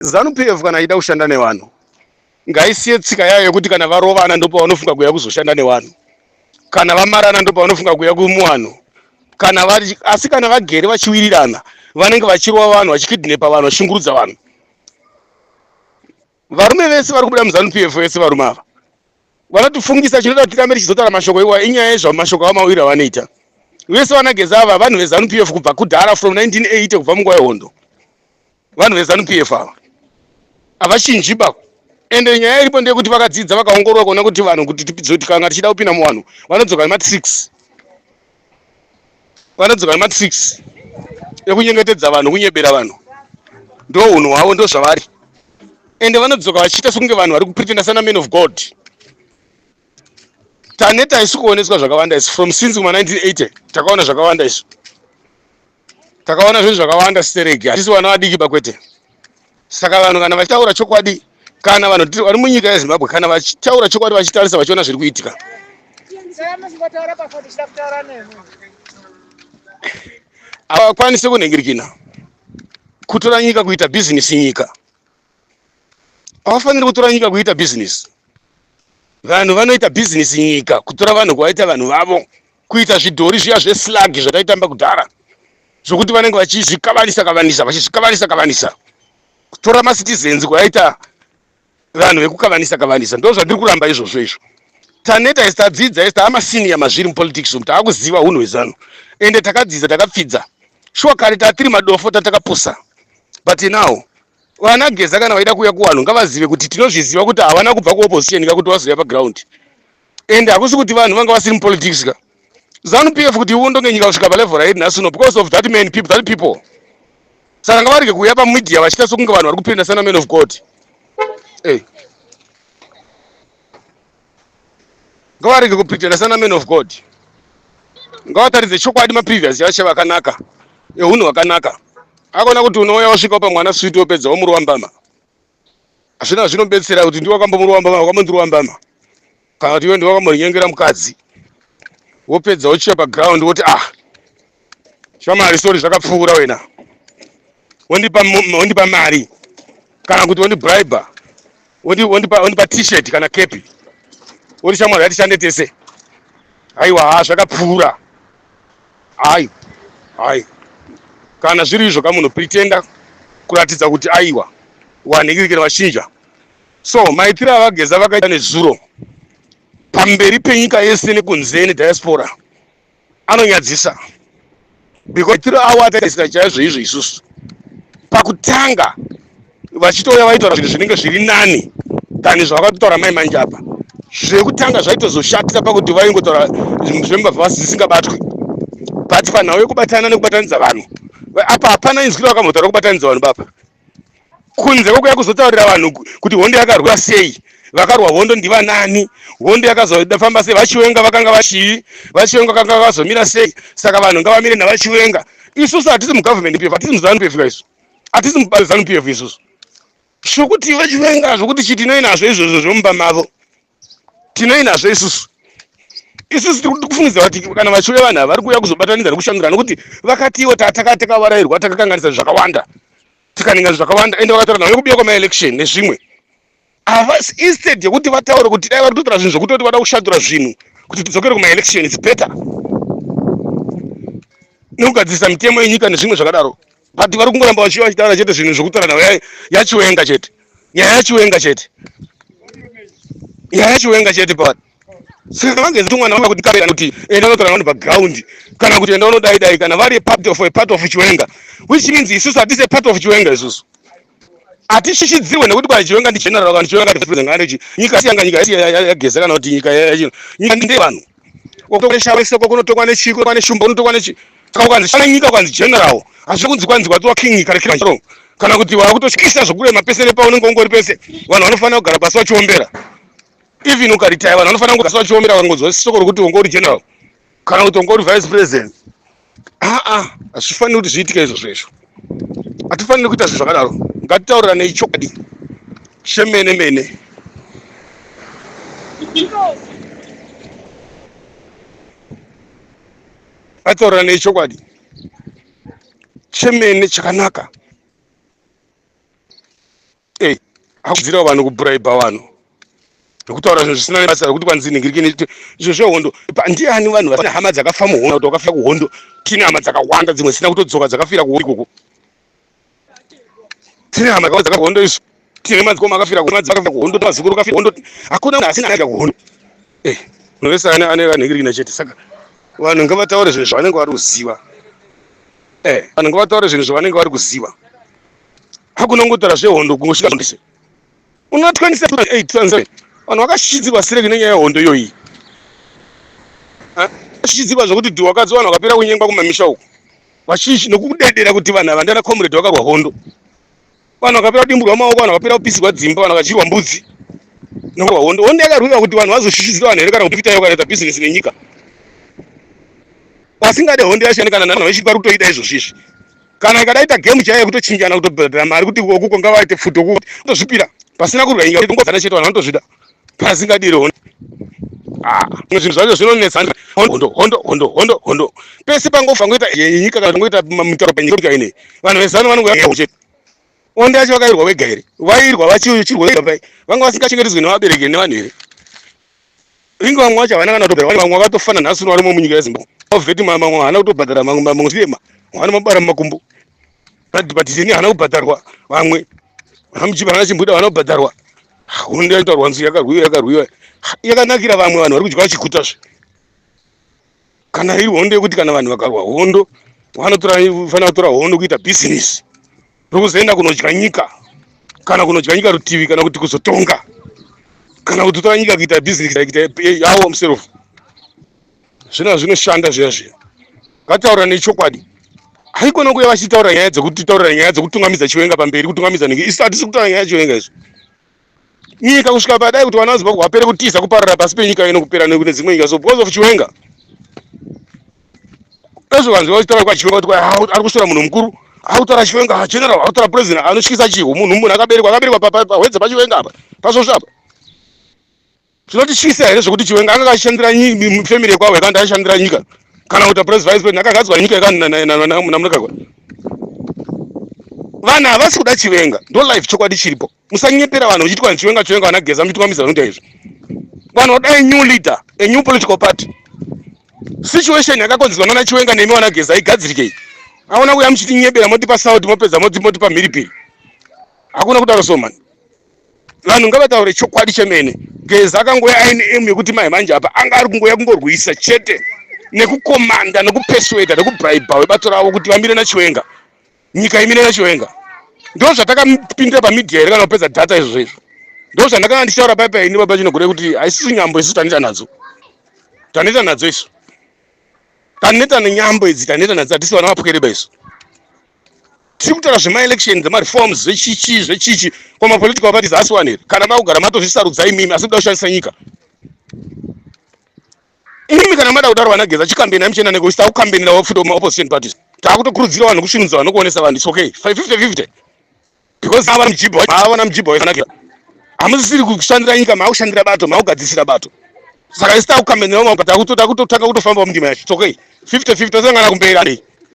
Zanu PF kana ichida kushanda nevanhu ngaisiye tsika yayo yekuti kana varovana ndopavanofunga kuuya kuzoshanda nevanhu, kana vamarana ndopavanofunga kuuya kumuvanhu, kana vari asi kana vagere vachiwirirana vanenge vachirova vanhu, vachikidnepa vanhu, vachishungurudza vanhu. Varume vese vari kubuda muZanu PF vese varume ava vanotifungisa chinoita kuti tirambe tichizotaura mashoko iwayo inyaya yezva mashoko avo mawiri avanoita. Vese vanaGeza ava vanhu veZanu PF kubva kudhara from 1980 kubva munguva yehondo. Vanhu veZanu PF ava havachinji ba. Ende nyaya iripo ndeyekuti vakadzidza vakaongorora kuona kuti vanhu kuti tikanga tichida kupinda muvanhu vanodzoka nematricks, vanodzoka nematricks ekunyengetedza vanhu, kunyebera vanhu. Ndo hunhu hwavo, ndo zvavari. Ende vanodzoka vachiita sekunge vanhu vari kupretenda sana man of God. Taneta isu kuoneswa zvakawanda isu from since kuma 1980 takaona zvakawanda isu. Takaona zvinhu zvakawanda stereki, hatisi vana vadiki bakwete. Saka vanhu kana vachitaura chokwadi, kana vanhu vari munyika yeZimbabwe kana vachitaura chokwadi vachitarisa vachiona zviri kuitika, havakwanisi kunhingirikina kutora nyika kuita bhizinesi. Nyika havafaniri kutora nyika kuita bhizinesi. Vanhu vanoita bhizinesi nyika, kutora vanhu kuvaita vanhu vavo, kuita zvidhori zviya zveslag zvataitamba kudhara, zvokuti vanenge vachizvikavanisa kavanisa, vachizvikavanisa kavanisa, kutora macitizens kuvaita vanhu vekukavanisa kavanisa. Ndo zvandiri kuramba izvozvo izvo. Taneta isi, tadzidza isi, taamasenior mazviri mupolitics umu, taakuziva hunhu hwezanu. Ende takadzidza, takapfidza. Shuwa kare tatiri madofo, tatakapusa, but now vana Geza kana vaida kuuya kuvanhu ngavazive kuti tinozviziva kuti havana kubva kuopposition ka kuti vazouya paground. Ende hakusi kuti vanhu vanga vasiri mupolitics ka. Zanu PF kuti iwondonge nyika kusvika palevel rairi nhasi uno because of that man people, that people. Saka ngavarege kuuya pamedia vachiita sokunge vanhu vari kupinda sana man of God. Hey. Ngavarege kupretenda sana man of God. Ngavataridze chokwadi maprevious yacho vakanaka, ehunhu hwakanaka. Akona kuti unouya wasvika upa mwana switi wopedza womurova mbama. Hazvina zvinobetsera kuti ndiwe wakambomurova mbama, wakambondirova mbama, kana kuti iwe ndiwe wakambonyengera mukadzi, wopedza wochiya paground woti ah shamari sorry zvakapfuura wena, wondipa wondipa mari kana kuti wondibribe, wondipa t-shirt kana kepi, woti shamwari yatishande tese. Aiwa, ha zvakapfuura. Ai ai, kana zviri izvo kamunhu pretenda kuratidza kuti aiwa wanhingirikira vachinja. So maitiro avageza vakaita nezuro pamberi penyika yese nekunze nediaspora anonyadzisa, because maitiro avo ataisira chaizvo izvo isusu pakutanga vachitouya vaitaura zvinhu zvinenge zviri nani than zvavakatotaura mai manje apa. Zvekutanga zvaitozoshatisa pakuti vaingotaura zvembavha zvisingabatwi, but panhau yekubatana nekubatanidza vanhu apa hapana inzwi ravakambotaura kubatanidza vanhu bapa, kunze kwekuya kuzotaurira vanhu kuti hondo yakarwa sei, vakarwa hondo ndivanani, hondo yakazofamba sei, vachiwenga vakanga vachii, vachiwenga vakanga vazomira sei, saka vanhu ngavamire navachiwenga. Isusu hatisi mugovernment PF, hatisi muZanu PF isusu, hatisi muZanu PF isusu. Zvokuti vachivenga zvokuti chi tinoinazvo izvozvo zvomumba mavo, tinoinazvo isusu. Isusu tiri kufungidzira kuti kana vachiuya vanhu ava vari kuuya kuzobatanidza nekushandura, nokuti vakatiwo takavarairwa, takakanganisa zvakawanda, tikaninga zvakawanda. Ende vakataura nhau yekubiwa kwamaelection nezvimwe. Havasi, instead yekuti vataure kuti dai vari kutotaura zvinhu zvekutoti vada kushandura zvinhu kuti tidzokere kumaelection, its better, nekugadzirisa mitemo yenyika nezvimwe zvakadaro, but vari kungoramba vachiuya vachitaura chete zvinhu zvekutaura nhau yachiwenga chete, nyaya yachiwenga chete, nyaya yachiwenga chete pavari. Saka vangezi kuti mwana kuti kana kuti enda unotaura vanhu paground, kana kuti enda unodai dai, kana vari part of a part of chiwenga, which means isusu hatisi part of chiwenga. Isusu hatishishidzirwe nekuti kwa chiwenga ndi general kana chiwenga ndi president kana chi nyika siyanga nyika yageza kana kuti nyika yachino. Nyika ndeyevanhu. Soko kunotongwa nechiko, pane shumba unotongwa nechi. Saka ukanzi shana nyika, ukanzi general, hazvina kunzi kwanzi watiwa king kana kiro, kana kuti wakutotyisa zvokurema pese nepaunenge ungori pese. Vanhu vanofanira kugara pasi vachiombera. Even ukaritaya, vanhu vanofanira kugara pasi vachiombera vakangonzwa soko rokuti ungori general kana kuti ungori vice president. Aa, hazvifaniri kuti zviitike izvozvo izvo. Hatifaniri kuita zvinhu zvakadaro. Ngatitaurirane chokwadi chemene mene. Ngatitaurirane chokwadi chemene chakanaka. Akudzirawo vanhu kubraiba vanhu nekutaura zvinhu zvisina nebasa rekuti kwanzi ningirikini izvo zvehondo. Ndiani vanhu vasina hama dzakafa muhondo kuti wakafira kuhondo? Tine hama dzakawanda dzimwe dzisina kutodzoka dzakafira kuhondo ikoko. Tine hama dzakawanda dzakafira kuhondo isu. Tine madzikoma akafira kuhondo, akafira kuhondo, mazukuru akafira kuhondo. Hakuna munhu asina akafira kuhondo. Eh, munhu wese ane ane kanhingirikina chete. Saka vanhu ngavataure zvinhu zvavanenge vari kuziva. Eh, vanhu ngavataure zvinhu zvavanenge vari kuziva. Hakuna kungotaura zvehondo kungosvika zvese. Una 2008 2007 vanhu vakashidzirwa sireki nenyaya yehondo iyoyi. Vashidzirwa zvekuti dhiwakadzi vanhu vakapera kunyengwa kumamisha uko. Vachichi nokudedera kuti vanhu ava ndiana comrade vakarwa hondo. Vanhu vakapera kudimburwa maoko, vanhu vakapera kupisirwa dzimba, vanhu vakadyirwa mbudzi. Nokurwa hondo. Hondo yakarwiwa kuti vanhu vazoshishidzira vanhu here kana kupita iyo kana kuita business nenyika. Vasingade hondo yacho kana vanhu vechiri vari kutoida izvozvi izvi. Kana ikadaita game chaiyo yekutochinjana kutobhadhara mari kuti okuko ngavaite pfuti oku kutozvipira pasina kurwa nyika kungodzana chete vanhu vanotozvida pasingadiri hondo. Ah, zvinhu zvacho zvinonetsa hondo hondo hondo hondo hondo pese pangofa ngoita yenyika kana ngoita mutauro panyika ine vanhu vezano vanongoya chete. Hondo yacho vakairwa vega here? Vairwa vachichirwa vega pai? Vanga vasingachengetedzwe nevabereki nevanhu here? Inge vamwe vacho havana kana kutobhadhara, vamwe vakatofana nhasi uno varimo munyika yeZimbabwe. Vheti mamwe haana kutobhadhara, mamwe mamwe zvirema, vane mabara mumakumbo. But haana kubhadharwa vamwe. Vana vana Chimbuda havana kubhadharwa. Hondo yaitaurwa nzi yakarwiwa yakarwiwa. Yakanakira vamwe vanhu vari kudya vachiguta zve. Kana iri hondo yekuti kana vanhu vakarwa hondo vanotora fanira kutora hondo kuita business. Rokuzoenda kunodya nyika kana kunodya nyika rutivi kana kuti kuzotonga kana kuti kutora nyika kuita business kuita yawo muserofu. Zvino zvinoshanda zviya zviya. Ngataura nechokwadi. Haikona kuuya vachitaura nyaya dzekutitaurira nyaya dzekutungamidza Chiwenga pamberi kutungamidza nhingi. Isu hatisi kutaura nyaya yaChiwenga izvo. Nyika kusvika padai kuti vana vaZimbabwe vapere kutiza kuparara pasi penyika ino kupera nekune dzimwe nyika. So because of Chiwenga. Ezvo vanhu vachitaura kwaChiwenga kuti ari kusvora munhu mukuru. Ari kutaura Chiwenga general, ari kutaura president anotyisa chii? Munhu munhu akaberekwa akaberekwa pahwedza paChiwenga apa. Pasvosvo apa. Zvinotityisa here zvekuti Chiwenga anga akashandira family yekwavo yakanga ashandira nyika kana kuti president vice president akagadzwa nyika yakanamnakagwa. Vanhu havasi kuda Chiwenga, ndo life chokwadi chiripo. Musanyepera vanhu muchiti kwanzi Chiwenga Chiwenga vana Geza muchitungamidza vanoita izvo. Vanhu vada a new leader, a new political party. Situation yakakonzerwa nana Chiwenga nemi vana Geza igadzirike. Aona kuya muchitinyebera motipa sauti mopedza motipa mhiripiri. Hakuna kudaro so man. Vanhu ngavataure chokwadi chemene. Geza akangouya aine aim yekuti mai manje apa anga ari kungouya kungorwisa chete nekukomanda nekupersuader nekubribe vebato ravo kuti vamire naChiwenga. Nyika imire naChiwenga. Ndo zvatakapindira pamedia here kana kupedza data izvozvo izvo. Ndo zvandakanga ndichitaura paipa ini baba Chinogore kuti haisisi nyambo isu taneta nadzo. Taneta nadzo isu. Taneta nenyambo idzi taneta nadzo hatisi vana vapwereba isu. Tiri kutaura zvemaelection zvemareforms zvechichi zvechichi ko mapolitical parties haasi wani here kana makugara matozvisarudza imimi asi kuda kushandisa nyika imimi kana mada kudaro vana Geza chikambeni amuchienda neko isu takukambenera futi maopposition parties takutokurudzira vanhu kusvinudza vanhu kuonesa vanhu it's okay 50 50 because ava mujibha ava mujibha wefanakira hamusisiri kushandira nyika maakushandira bato maakugadzisira bato saka isu takukambenera takutotanga kutofamba mundima yacho it's okay 50 50 tosangana kumberi.